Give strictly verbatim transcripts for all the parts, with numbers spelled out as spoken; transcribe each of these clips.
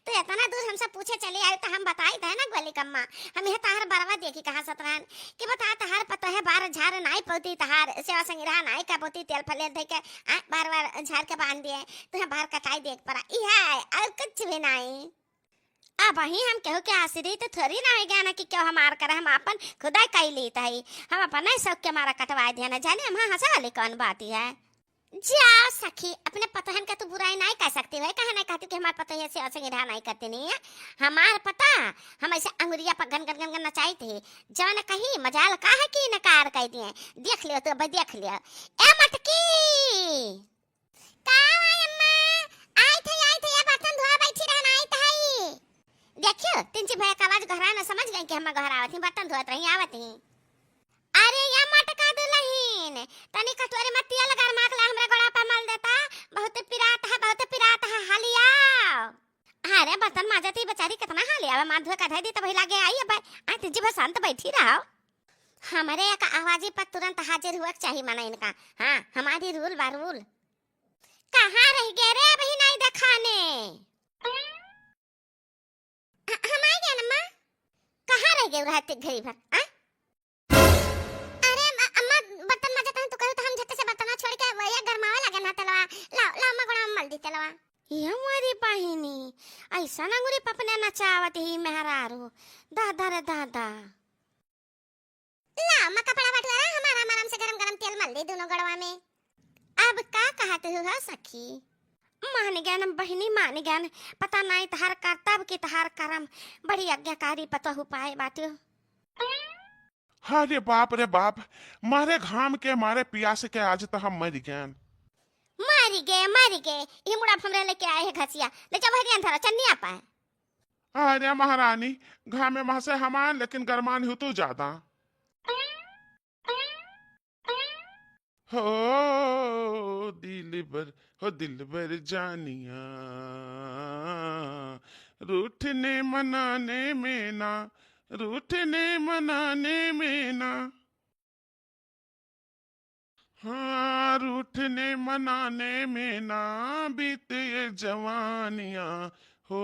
तू इतना दूर हमसे पूछे चली आई तो हम बताई थे ना गोली कम्मा। हम यह तहार बरवा देखी कहाँ सतरान कि बता तहार पतोहे बार झार नाई पौती तहार सेवा संगिरहा नाई का पौती तेल फले धइ के आ बार बार झार के बांध दिए। तुहे बार कटाई देख पड़ा इहे और कुछ भी नाई। अब ही हम केहू के आश्रित थोड़ी ना होइ गया ना कि केहू हमार करे, हम आपन खुदा कई लीत हई। हम अपने शौक के मारा कटवाए दिया ना जाने हम हंसे वाली कौन बात है। जाओ सखी, अपने पतोहन का तू बुराई नाई कह सकती हो, कहे नाई कहती कि हमार पतोह से ऐसे गिरा नाई करती नहीं है। हमार पता हम ऐसे अंगुरिया पर गन गन गन गन नचाई थी, जवन कहीं मजाल का है कि इनकार कह दिए। देख लियो तू, अब देख लियो। ए मटकी, का हुआ अम्मा? आइत हई, आइत हई, या बर्तन धोआ बैठी रहन, आइत हई। देखियो, तिनची भैया का आवाज गहरा न समझ गई कि हम गहरावत ही, बर्तन धोत रही, आवत ही। अरे या मटका दुलहिन, तनी कटोरी में तेल गरमा के ला, हमरा गोड़ा पर मल देता, बहुत पिरात है, बहुत पिरात है, हाली आओ। अरे बर्तन माजत ही बेचारी कितना हाली आवे, माथ धोए का धई दी तब लागे आई अब। आ तिनची भैया शांत बैठी रहो। हमरे एक आवाजी पर तुरंत हाजिर हुआ के चाही मना इनका। हाँ, हमारी रूल बा रूल। कहाँ रह गए रे, अबही नाई देखाने? ह-, हम आ गए अम्मा। कहाँ रह गए रहते घड़ी भर, आ? अरे अम्मा, अम्मा, बर्तन माजत हन, तू कहू तो हम झट से बर्तन छोड़ के वो ये गरमावे लगे ना तेलवा। लाओ, लाओ अम्मा, गोड़ा में मल दी तेलवा। ये हमारी बहिनी, ऐसा अंगुरी पपने नचावत ही मेहरारू। दादा रे दादा। ला, अम्मा कपड़ा बटोरा, हम आराम आराम से गरम गरम तेल मल दे दोनों गड़वा में। अब का कहत हो, हो सखी? मान गयन बहिनी, मान गयन। पता नाई तहार करतब कि तहार करम। बड़ी आज्ञाकारी पतोहू पाए बाटू। अरे बाप रे बाप, मारे घाम के, मारे पियास के आज तो हम मर गयन। मर गए, मर गए। ये मुड़ा हमरे लेके आए है घसिया। ले जाओ, हरियन धरा, चन्निया पाए। अरे महारानी, घामे महसे हमार, लेकिन गरमान हो तू ज्यादा। हो दिलबर, हो दिलबर जानिया, रूठने मनाने में ना, रूठने मनाने में ना। हाँ, रूठने मनाने में ना बीते ये जवानिया, हो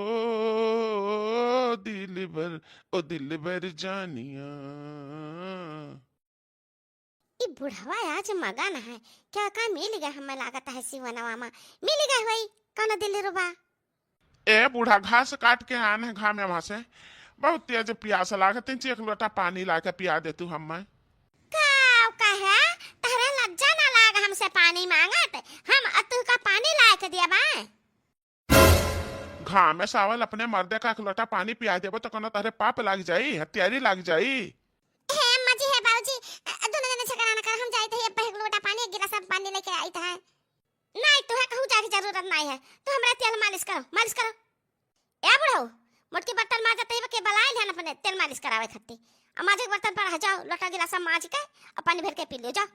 दिलबर, ओ दिलबर जानिया। ई बुढ़वा आज मगन है, क्या का मिल गया हमें लागत है सिवनवा मा, मिल गया होई कौनो दिलरुबा। ए बूढ़ा, घास काट के आन है घामे वहाँ से, बहुत तेज पियास लागत है, एक लोटा पानी ला के पिया दे तू हमें। का कहे, तहरे लज्जा ना लाग हमसे पानी मांगत, हम अतुह का पानी ला के दिया बा। घामे सावल अपने मर्दे का एक लोटा पानी पिया देबो तो कोनो तहरे पाप लाग जाई, हत्यारी लाग जाई। हे अम्मा जी, हे बाबूजी, अ, दोनों जने झगड़ा ना कर, हम जाइत है, अब एक लोटा पानी, एक गिलास पानी लेके आइत है। नाई, तुहे कहूँ जाए के जरूरत नाई है, तू हमरा तेल मालिश करो, मालिश करो। ए बुढ़ऊ, मोटकी बर्तन माजत है, के बलाए लेन अपने तेल मालिश करावे खातिर। अब माजे के बर्तन पर रह जाओ, लोटा गिलास माज के, अब पानी भर के पी लियो, जाओ।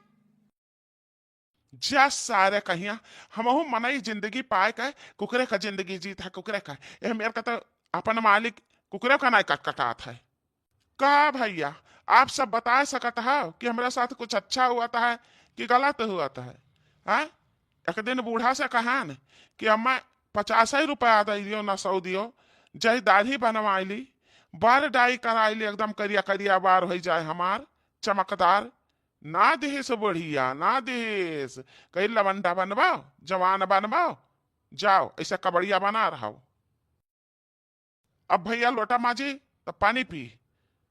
जा सारे कहिया, हमहू मनई जिंदगी पाए के, कुकरे का जिंदगी जीत है, कुकरे का। एह मेर का तो अपन मालिक कुकरे का नाई कटकटात है। का भैया, आप सब बता सकत हो कि हमरा साथ कुछ अच्छा हुआ था है कि गलत हुआ था है? हैं? एक दिन बूढ़ा से कहन कि अम्मा, पचास ही रुपया दे दियो ना सौ दियो, जय दाढ़ी बनवाई ली, बार डाई कराई ली, एकदम करिया करिया बार हो जाए हमार, चमकदार। ना दिहिस बुढ़िया, ना दिहिस। कही लवंडा बनबो, जवान बनबो, जाओ ऐसे कबड़िया बना रहो। अब भैया लोटा माजी, तब पानी पी।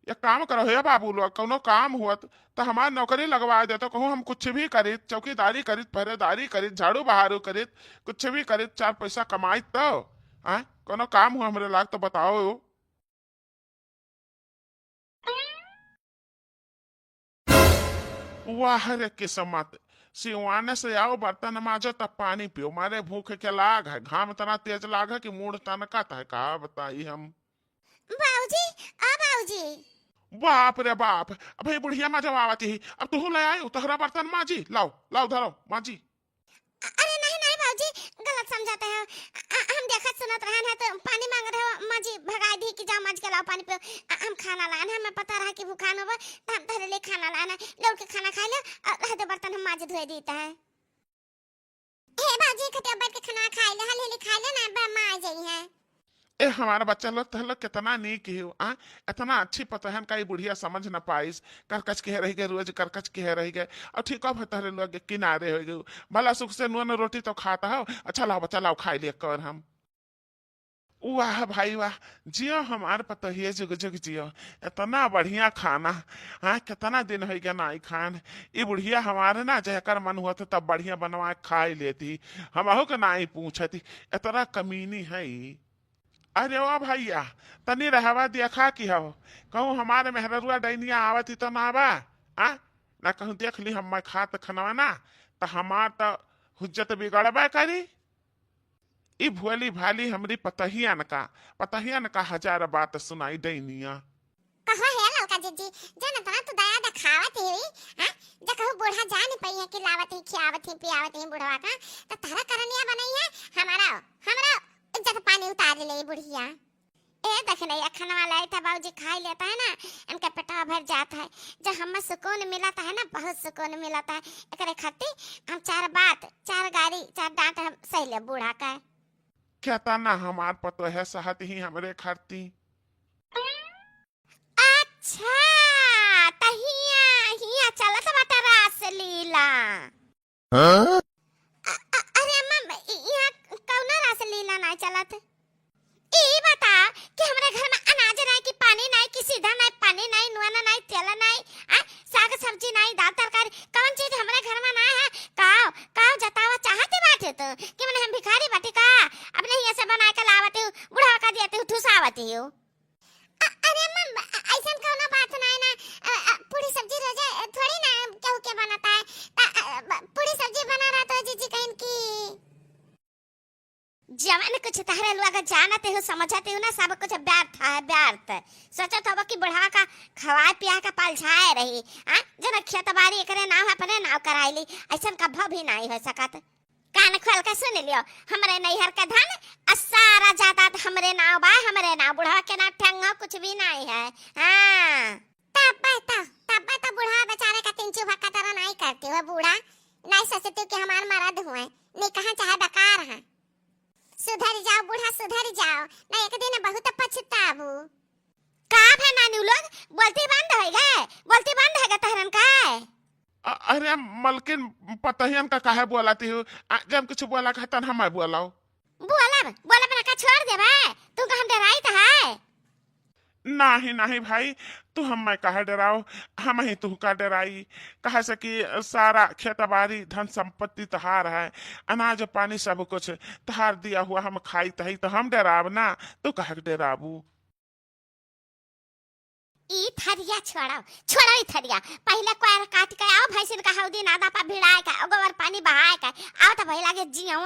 एक काम करो हे बाबू लोग, कौनो काम हुअत त हमार नौकरी लगवा देतो, कहूँ हम कुछ भी करित, चौकीदारी करित, पहरेदारी करित, झाड़ू बहारू करित, कुछ भी करित, चार पैसा कमाइत तो, आय, कौनो काम हुआ हमरे लाग तो बताओ। वाह रे किस्मत, सिवाने से आओ, बर्तन माजो तब पानी पियो, मारे भूख के लाग है, घाम इतना तेज लाग है कि मूड़ तनकत है, का बताई हम। बाबूजी, ओ बाबूजी। बाप रे बाप, अबे बुढ़िया माजो आवत ही, अब तू ले आयो, तोहरा बर्तन माजी, लाओ, लाओ धरो, माजी। अ-, अरे नहीं, नहीं बाबूजी, गलत समझत हो। अ-, अ-, हम देखत सुनत रहन है तो पानी मांग रहे हो, माँ जी भगाई दी कि जाओ माज के लाओ पानी पियो। अ-, हम खाना लान है, हमें पता रहा कि भूखान होबो, तो हम तहरे लिए खाना लान है। लौट के खाना खाई लो और रह दो बर्तन हम माज धोए देता है। हे बाबूजी, खटिया बैठ के खाना खाई ले, हली हली खाई ले ना, अब माँ आ जाई है। ए, हमार बच्चा लोग, तह लोग केतना नीक ही हो, आ? एतना अच्छी पतोहन का ई बुढ़िया समझ न पाइस। करकच के रहि गए, रोज करकच के रहि गए। अउर ठीक अब तहरे लोग के किनारे होइ गए। भला सुख से नून रोटी तो खात हो। अच्छा लाओ बच्चा, लाओ खाइ लिए कर हम। वाह भाई वाह, जियो हमार पतोहिए, जुग जुग जियो। एतना बढ़िया खाना, हाँ, केतना दिन होइ गया नाई खान। ई बुढ़िया हमारे ना, जेकर मन हुआ था तब बढ़िया बनवा के खाइ लेती, हमहू के नाई पूछती। एतना कमीनी है ई। अरे ओ भइया, तनी रहवा देखा कि हव, कहूँ हमारे मेहररुआ डैनिया आवत ही तो ना बा, आ? ना कहूँ देख ली हम मैं खात खनवा ना, त हमार त हुज्जत बिगड़बे करी। ई भोली भाली हमरी पतहियन का, पतहियन का हजार बात सुनाई डैनिया। कहो हे ललका जिज्जी, जन तना तू दया देखावत ही, हाँ? जे कहूँ बूढ़ा जान पइहे कि लावत ही, खियावत ही, पियावत ही बुढ़वा का, त तहरा करनिया बनइहे, हमारा, हमरा इज्जत पानी उतार ले बुढ़िया। ए देख नहीं, खनवा लाइत है बाबूजी, खाइ लेत है ना, इनके पेटवा भर जात है। जब हमें सुकून मिलत है ना, बहुत सुकून मिलत है। एकरे खातिर हम चार बात, चार गारी, चार डांट हम सहि ले बूढ़ा का। केतना हमार पतोहे सहत ही हमरे खातिर। अच्छा, त हिया, हिया चलत बाटे रासलीला। हाँ? अ-, अ-, अरे अम्मा, इ-, इहाँ कउनो रासलीला नाहीं चलत। ई बता कि हमरे घर में अनाज नाहीं कि पानी नाहीं कि सीधा नाहीं, पानी नाहीं, नून नाहीं, तेल नाहीं, आ, साग सब्जी नाहीं, दाल तरकारी, कउन चीज हमरे घर में नाहीं है? काव, काव जतावा चाहत बाटे तू कि मने हम भिखारी बाटी का? अपने हियाँ से बनाइ के लावत हूँ, बुढ़ावा का दियत हूँ, ठुसावत हूँ। अ-, अरे अम्मा, अ-, अइसन कउनो बात नाहीं ना। अ, अ, पूरी सब्जी रोजे, अ, थोड़ी ना केहू के बनत है। त, अ, ब-, पूरी सब्जी बना रहा तो जिज्जी कहिन कि जवन कुछ तहरे लोग जानत हो, समझत हो ना, सब कुछ व्यर्थ है, व्यर्थ। सोचत होबो कि बुढ़वा का खवाए पियाए का पलझाए रही, आ? जब खेत बारी एकरे नाव, अपने नाव कराइली, अइसन कभो भी नाहीं होइ सकत। कान खोल के सुन लियो, हमरे नैहर के धन आ सारा जायदाद हमरे नाव बा, हमरे नाव, बुढ़वा के नाव ठेंगो कुछ भी नाहीं है। हाँ। तब्बे तो, तब्बे तो बुढ़वा बेचारे का तीन चूहा का तरह नाहीं करती हो बूढ़ा, नाहीं सोचती कि हमार मरद हुए, नहीं कहाँ चाहे बेकार हैं। सुधर जाओ बूढ़ा, सुधर जाओ, ना एक दिन बहुत पछताबू। का भे नानी, उ लोग बोलती बंद होइ गए, बोलती बंद होइ गए तहरन का? अ-, अरे मलकिन, पतहियन का काहे बोलाती हो? आ, जब कुछ बोला का तन हमें बोलाओ। बोलब, बोलब ना का छोड़ देबे? तू का हम डराइत है? नाहीं, नाहीं भाई, तू हमें काहे डराओ, हमहीं तुहका डराई। काहे से कि सारा खेतबारी, धन संपत्ति तहार है, अनाज पानी सब कुछ तहार दिया हुआ हम खाइत हई, तो हम डराब ना, तू काहे के डराबू? ई थरिया छोड़ो, छोड़ो ई थरिया। पहिले कोयर काट के आओ, भैंसिन का हौदी नादा पर भिड़ाए के, गोबर पानी बहाए के, आओ तो भई लागे जियो।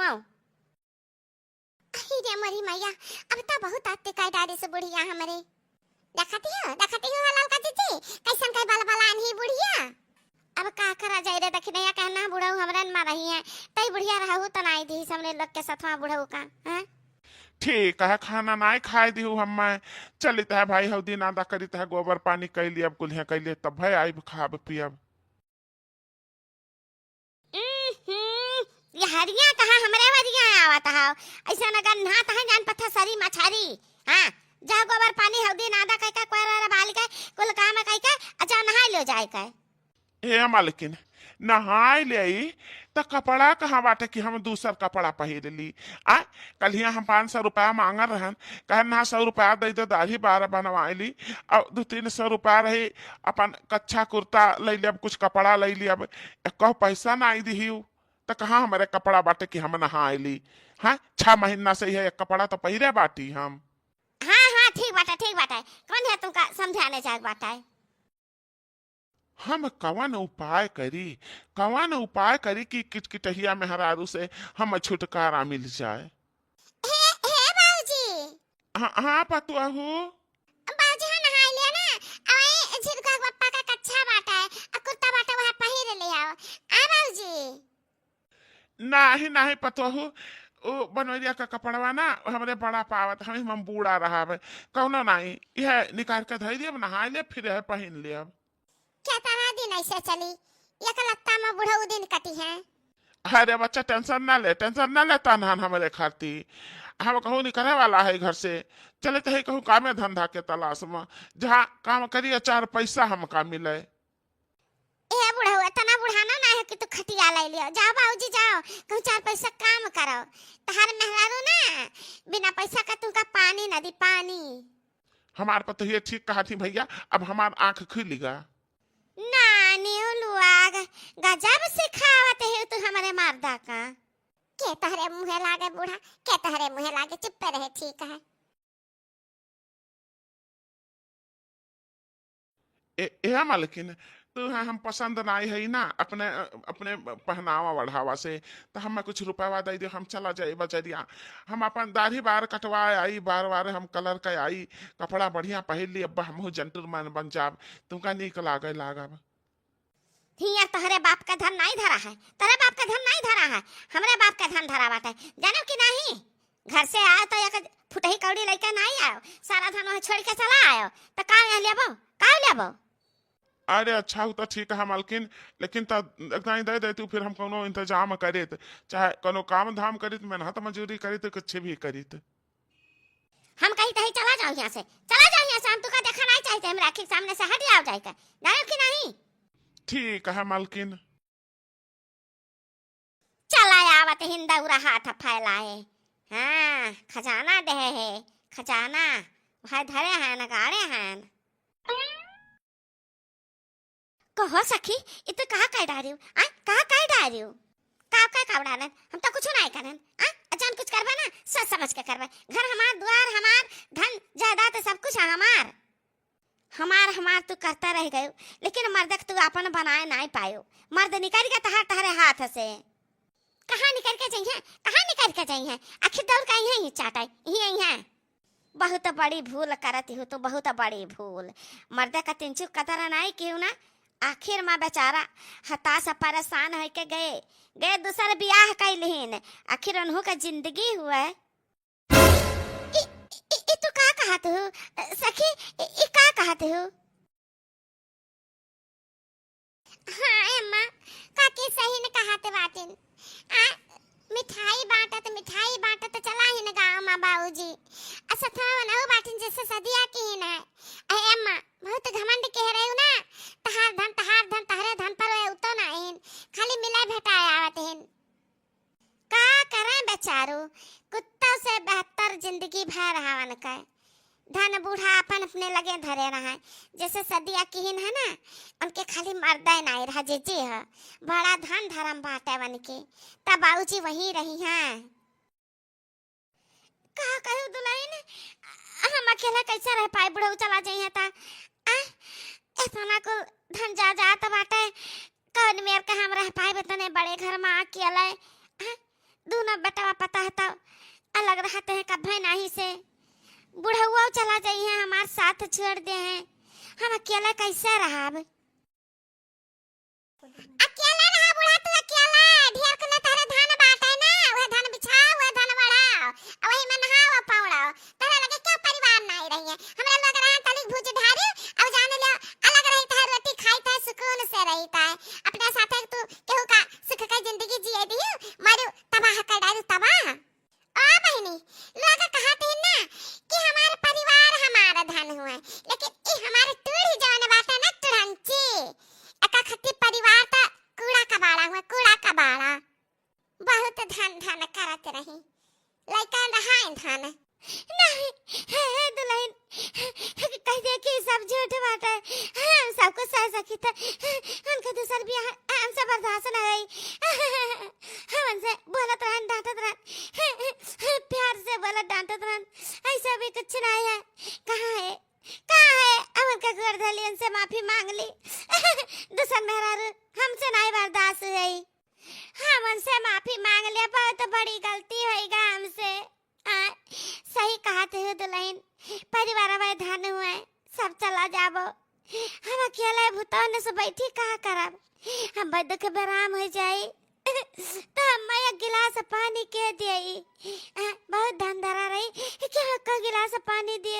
अही रे मोरी मैया, अब तो बहुत आते का डारे से बुढ़िया हमरे। देखती हो, देखती हो ललका जिज्जी, कइसन कइ बलबलान ही बुढ़िया। अब का करा जाए रे दखिनैया, कहना बुढ़ऊ हमरे न मारही है, तई बुढ़िया रहू त नाई दी हमरे लोग के सथवा बुढ़ऊ का, हैं? ठीक है, खाना नाई खाए दिहू हम्मे। चलित है भाई, हौदी नादा करित है, गोबर पानी कइ लियब, कुल्हिया कइ लियब, तब है आइब खाब पियब। उहुं, ये हरिया कहाँ हमरे हरिया आवत हौ? अइसन अगर नहात है जान पत्थर सरी मछरी। हाँ, जा गोबर पानी हौदी नादा कइ के, कोयर बाल के, कुल काम कइ के, अच्छा नहाए लो जाए के। हे मालकिन, नहाए ले आई, त कपड़ा कहाँ बाटे कि हम दूसर कपड़ा पहिर ली? आ, कल्हिया हम पाँच सौ रुपया मांगल रहन, कहन ना सौ रुपया दे दो, दाढ़ी बार बनवाए ली, और दो तीन सौ रुपया रही, अपन कच्छा कुर्ता लइ लेब, कुछ कपड़ा लइ लेब, अब एक पैसा नाई दिहिउ, त कहाँ हमरे कपड़ा बाटे कि हम नहाए ली? हाँ, छह महीना से यह एक कपड़ा तो पहिरे बाटी हम। हाँ, हाँ, ठीक बाटे, ठीक बाटे, कौन है तुमका समझाने जाए बाटे? हम कवन उपाय करी, कवन उपाय करी कि किटकिटहिया मेहरारू से हम छुटकारा मिल जाए? हे, हे बाबूजी। हाँ, हाँ, पतुआ हो। बाबूजी, हाँ, नहाए लिया ना, अवई झिरका पप्पा का कच्छा बाटा है, आ कुर्ता बाटा वहाँ पहिर ले आओ। आ बाबूजी। नाही, नाही पतोहू, उ बनवरिया का कपड़वा ना, हमरे बड़ा पावत, हम, हम बूढ़ा रहब, कौनो नाही, यह निकाल के धइ दियब, नहाए लेब, फिर यह पहिन लेब। केतना दिन ऐसे चली, एक लत्ता में बुढ़ऊ दिन कटी है। अरे बच्चा, tension ना ले, tension ना ले, तनहन हमरे खाती। हम कहूँ निकले वाला है घर से, चले तो है कहूँ कामे धंधा के तलाश में, जहाँ काम करिए, चार पैसा हमका मिले। ए बुढ़ऊ, इतना बुढ़ाना ना है कि तू खटिया ले लियो। जाओ बाबूजी, जाओ, कहूँ चार पैसा काम करो। तहार मेहरारू ना बिना पैसा का तुमका पानी ना दी, पानी। हमार पतोहिया ठीक कहत ही भैया, अब हमार आँख खुलिगा। नानी उलुआग, गजब सिखावत है तू हमरे मर्दा का। के तहरे मुँहे लागे बूढ़ा, के तहरे मुँहे लागे, चुप्पे रहे, ठीक है। ए, ए मालकिन, तू है हम पसंद नाई है ना, अपने, अपने पहनावा ओढ़ावा से, तो हमें कुछ रुपया दे दे, हम चला जाए बजरिया, हम अपन दाढ़ी बार कटवा आई, बार बार हम colour का आई, कपड़ा बढ़िया पहिर ली, अब हमहू gentleman बन जाब, तुमका नीक लागे लागब। हियाँ तोहरे बाप का धन नाई धरा है, तोहरे बाप का धन नाई धरा है, हमरे बाप का धन धरा बाटे, जानब कि नहीं? घर से आयो तो एक फुटही कौड़ी लइके नाई आयो, सारा धन वहाँ छोड़ के चला आयो, तो का यहाँ लेबो, का लेबो? अरे अच्छा, हो तो ठीक है मालकिन, लेकिन त एक दाई दे देतू, फिर हम कौनो इंतजाम करित, चाहे कौनो काम धाम करित, मेहनत मजूरी करित, कुछ भी करित। हम कही तही चला जाओ यहाँ से, चला जाओ यहाँ से, हम तुका देखा नहीं चाहिए, हमरा आँखी के सामने से हट जाओ जाए के, जानो कि नहीं? ठीक है मालकिन। चला आवत हिन दौरा हाथ फैलाए। हाँ, खजाना देहे है, खजाना। वह धरे हैं, गाड़े हैं। कहो सखी, इ तू कहा कह डारियो? आ, कहा कह डारियो? का, का, का डारन? हम तो कुछ नहीं करन। आ, अचान कुछ करबे ना, सोच समझ के करबे। घर हमार, दुआर हमार, धन, जायदाद, सब कुछ हमार। हमार, हमार तू करता रह गयो, लेकिन मर्द के तू आपन बनाए नाई पायो। मर्द निकल गया तहार, तहरे हाथ से। कहाँ निकल के जइहें, कहाँ निकल के जइहें? आखिर दौड़ का इहें ही चाटे, इहें, इहें। बहुत बड़ी भूल करत हो तू, बहुत बड़ी भूल। मर्द का तिनचुक कदर नाई कियो ना, आखिर मा बेचारा हताश परेशान होके गए, गए दूसर बियाह कैलिहिन। आखिर उन्हों का जिंदगी हुआ है। इ, इ, इ तू का कहत हो? सखी, इ, इ का कहत हो? हाँ, अम्मा, काकी सही न कहत बाटिन। आ, मिठाई बाँटत, मिठाई बाँटत चला हिन गाँव मा बाबूजी। आ सथवा मनऊ बाटिन जैसे सदिया किहिन है। अहे अम्मा, बहुत घमंड कह रही हूँ ना। तहार धन, तहार धन, तहरे धन पर वे उतो ना हिन। खाली मिले भेटाए आवत हिन। का करें बेचारू, कुत्तों से बेहतर जिंदगी भर हवन का। धन बूढ़ा अपन अपने लगे धरे रहे, जैसे सदिया किहिन है ना, उनके खाली मर्दे नाई रहा, जे जे है, बड़ा धन धर्म बाटे वन के, तब बाबूजी वहीं रही हैं। का कहू दुल्हन, हम अकेला कैसे रह पाए, बुढ़ऊ चला जाइए ता, आ, इतना कुल धन जायदाद बाटे, कौन मेर के हम रह पाए इतने बड़े घर मा अकेले? हाँ, दूनो बेटवा पता है तो अलग रहते हैं कभे नहीं से। बुढ़ऊ चला जाइए, हमार साथ छोड़ दे हैं, हम अकेले कैसे रहब? अकेले रहा बूढ़ा, तू अकेले, ढेर कुल तहरे धन बाटे ना, वह धन बिछाओ, वह धन बढ़ाओ, आ वही में नहाओ पौड़ो। तहरे लगे क्यों परिवार नाई रही है? हमरा लगे रहा तलिक भूज ढारी, अब जाने ले अलग रही तहर रोटी खाई तहर सुकून से रही तहर। अपने साथे तू केहू का सुख के जिंदगी जिए दियो, मारू तबाह कर डारू तबाह। ओ बहिनी, लोग कहत ही ना कि हमार परिवार हमार धन हुए, लेकिन ई हमार टूढ़ी जौन बाटे ना टुढ़ंची, एका खातिर परिवार त कूड़ा कबाड़ा हुए, कूड़ा कबाड़ा। बहुत धन धन करत रही, लइका रहाइन धन। नहीं, हे, हे दुल्हन, कह दे कि सब झूठ बाटे, हम सब कुछ सह सकित, उनके दूसर बियाह हमसे बर्दाश्त न होई। हमसे बोलत रहन, डांटत रहन, प्यार से बोलत डांटत रहन, ऐसा भी कुछ नहीं है। कहाँ है, कहाँ है? हमन का गोड़ धली, उनसे माफी मांग ली। दूसर मेहरारू हमसे नहीं बर्दाश्त हुई। हम उनसे माफी मांग लिया, बहुत बड़ी गलती होइगा हमसे। आ, सही कहत हो दुल्हन, परिवार में धन हुए, सब चला जाबो। हम अकेले भुतौन से बैठी का करब? हम दुख बेराम हो जाई। तो हम एक गिलास पानी के देई? आ, बहुत धन धरा रही, क्या को गिलास पानी दी?